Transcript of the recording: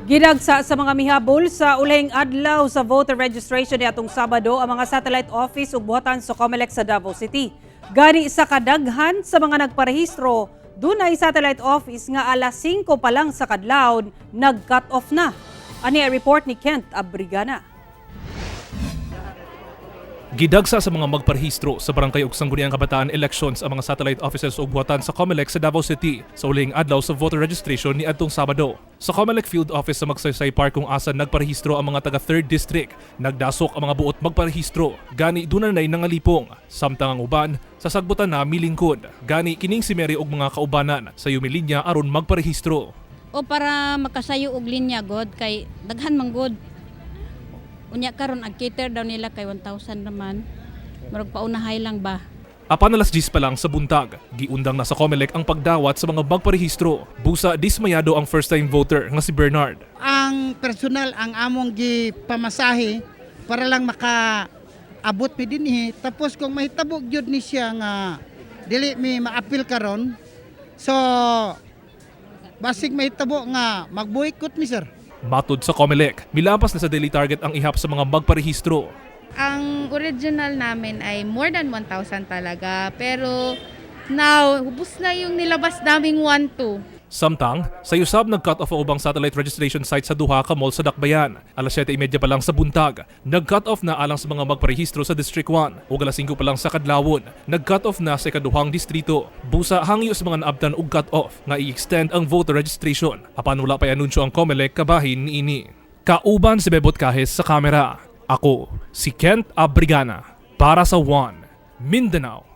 Gidagsa sa mga mihabol sa ulahing adlaw sa voter registration niadtong Sabado ang mga satellite office ug buhatan sa COMELEC sa Davao City. Gani sa kadaghan sa mga nagparehistro, dunay satellite office nga alas 5 pa lang sa kadlawon nag-cut off na. Ani ang report ni Kent Abrigana. Gidagsa sa mga magparehistro sa barangay ug Sangguniang Kabataan elections ang mga satellite offices ug buhatan sa COMELEC sa Davao City sa ulahing adlaw sa voter registration ni adtong Sabado. Sa COMELEC Field Office sa Magsaysay Park kung asa nagparehistro ang mga taga 3rd District, nagdasok ang mga buot magparehistro. Gani duna nay nangalipong. Samtang ang uban sa sagbutan na milingkod. Gani kining si Mary og mga kaubanan sa yumilinya aron magparehistro. O para makasayo og linya god kay daghan man god. Unya karon ang cater daw nila kay 1,000 naman. Murag paunahay lang ba. Apan alas 10 pa lang sa buntag, giundang na sa COMELEC ang pagdawat sa mga magparehistro. Busa dismayado ang first-time voter nga si Bernard. Ang personal ang among gipamasahe para lang maka abot mi dinhi. Tapos kung mahitabo gyud ni siya nga dili mi maapil karon, so basig mahitabo nga magboykot mi, sir. Matod sa COMELEC, milampas na sa daily target ang ihap sa mga magparehistro. Ang original namin ay more than 1,000 talaga. Pero now, ubus na yung nilabas naming 1-2. Samtang, sa usab nag-cut off ang ubang satellite registration site sa duha ka mall sa Dakbayan. Alas 7:30 pa lang sa buntag, nag-cut off na alang sa mga magparehistro sa District 1 ug alas 5 pa lang sa kadlawon, nag-cut off na sa ikaduhang distrito. Busa hangyo sa mga naabtan og cut off nga i-extend ang voter registration. Apan wala pa anunsyo ang COMELEC kabahin niini. Kauban si Bebot Cajes sa kamera. Ako, si Kent Abrigana para sa One Mindanao.